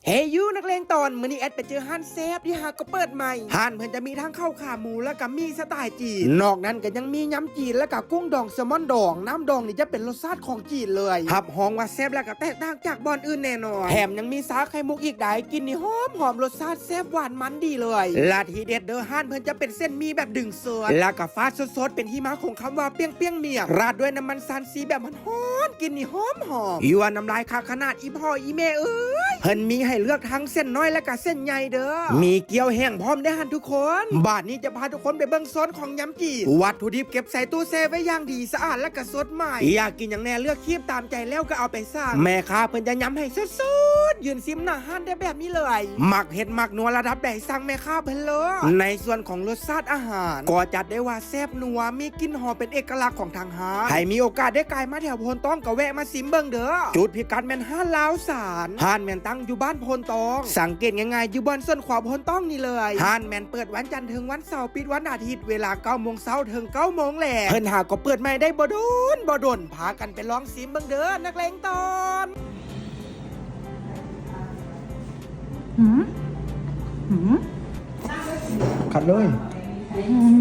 ເຮຍ ຢູ ນັກເລງຕອນ, ມື້ນີ້ແອດໄປເຈີຮ້ານແຊບທີ່ຫາກໍເປີດໃໝ່. ຮ້ານເພິ່ນຈະມີທັງເຂົ້າຂາໝູ ແລ້ວກໍໝີ່ສະໄຕຈີນ. ນອກນັ້ນກໍຍັງມີຍຳຈີນ ແລ້ວກໍກຸ້ງດອງ ແຊລມອນດອງ. ນ້ຳດອງນີ້ຈະເປັນລົດຊາດຂອງຈີນເລີຍ. ຮັບຮອງວ່າແຊບ ແລ້ວກໍແຕກຕ່າງຈາກບ່ອນອື່ນແນ່ນອນ. ແຖມຍັງມີຊາໄຂ່ມຸກອີກໄດ໋, ກິ່ນນີ້ຫອມໆ, ລົດຊາດແຊບຫວານມັນດີເລີຍ. ແລະທີ່ເດັດເດີ ຮ້ານເພິ່ນຈະເປັນເສັ້ນໝີ່ແບບດຶງ ເສີດ ແລ້ວກໍຟາດສົດໆ ເປັນທີ່ມາຂອງຄຳວ່າ ປຽງໆ ໝຽກ ລາດດ້ວຍນ້ຳມັນຊານຊີແບບຮ້ອນໆ ກິ່ນນີ້ຫອມໆ ຍົວນ້ຳລາຍຄັກຂະໜາດ ອີ່ພໍ່ອີ່ແມ່ເອີຍ. ເພິ່ນມີໃຫ້ເລືອກທັງເສັ້ນນ້ອຍ ແລ້ວກໍເສັ້ນໃຫຍ່ເດີ ມີກ້ຽວແຫ້ງພ້ອມເດ້ຫັ້ນທຸກຄົນ. ບາດນີ້ຈະພາທຸກຄົນໄປເບິ່ງໂຊນຂອງຍຳຈີນ. ວັດຖຸດິບເກັບໃສ່ຕູ້ແຊ່ໄວ້ຢ່າງດີ ສະອາດ ແລ້ວກໍສົດໃໝ່. ຢາກກິນຫຍັງແດ່ ເລືອກຄີບຕາມໃຈ ແລ້ວກໍເອົາໄປ ສັ່ງ ແມ່ຄ້າເພິ່ນຈະຍຳໃຫ້ສົດໆ ຢືນຊິມໜ້າຮ້ານໄດ້ແບບນີ້ເລີຍ. ມັກເຜັດມັກນົວລະດັບໃດ ສັ່ງແມ່ຄ້າເພິ່ນໂລດ. ໃນສ່ວນຂອງລົດຊາດອາຫານ ກໍຈັດໄດ້ວ່າແຊບນົວ ມີກິ່ນຫອມເປັນເອກະລັກຂອງທາງຮ້ານ. ໃຜມີໂອກາດໄດ້ກາຍມາແຖວໂພນຕອງ ກໍແວະມາຊິມເບິ່ງເດີ. ຈຸດພິກັດແມ່ນຮ້ານລາວສານ. ຮ້ານແມ່ນຕັ້ງຢູ່ບ້ານໂພນຕອງ. ສັງເກດງ່າຍໆ ຢູ່ບ່ອນສົ້ນຂວາໂພນຕອງນີ້ເລີຍ. ຮ້ານແມ່ນເປີດວັນຈັນເຖິງວັນເສົາ, ປິດວັນອາທິດ ເວລາເກົ້າໂມງເຊົ້າເຖິງເກົ້າໂມງແລງ. ເພິ່ນຫາກໍເປີດໃໝ່ໄດ້ບໍ່ດົນບໍ່ດົນ. ພາກັນໄປລອງ ຊິມເບິ່ງເດີ ນັກເລງຕອນ. ຫືມ ຫືມ ຄັດເລີຍ. ອືມ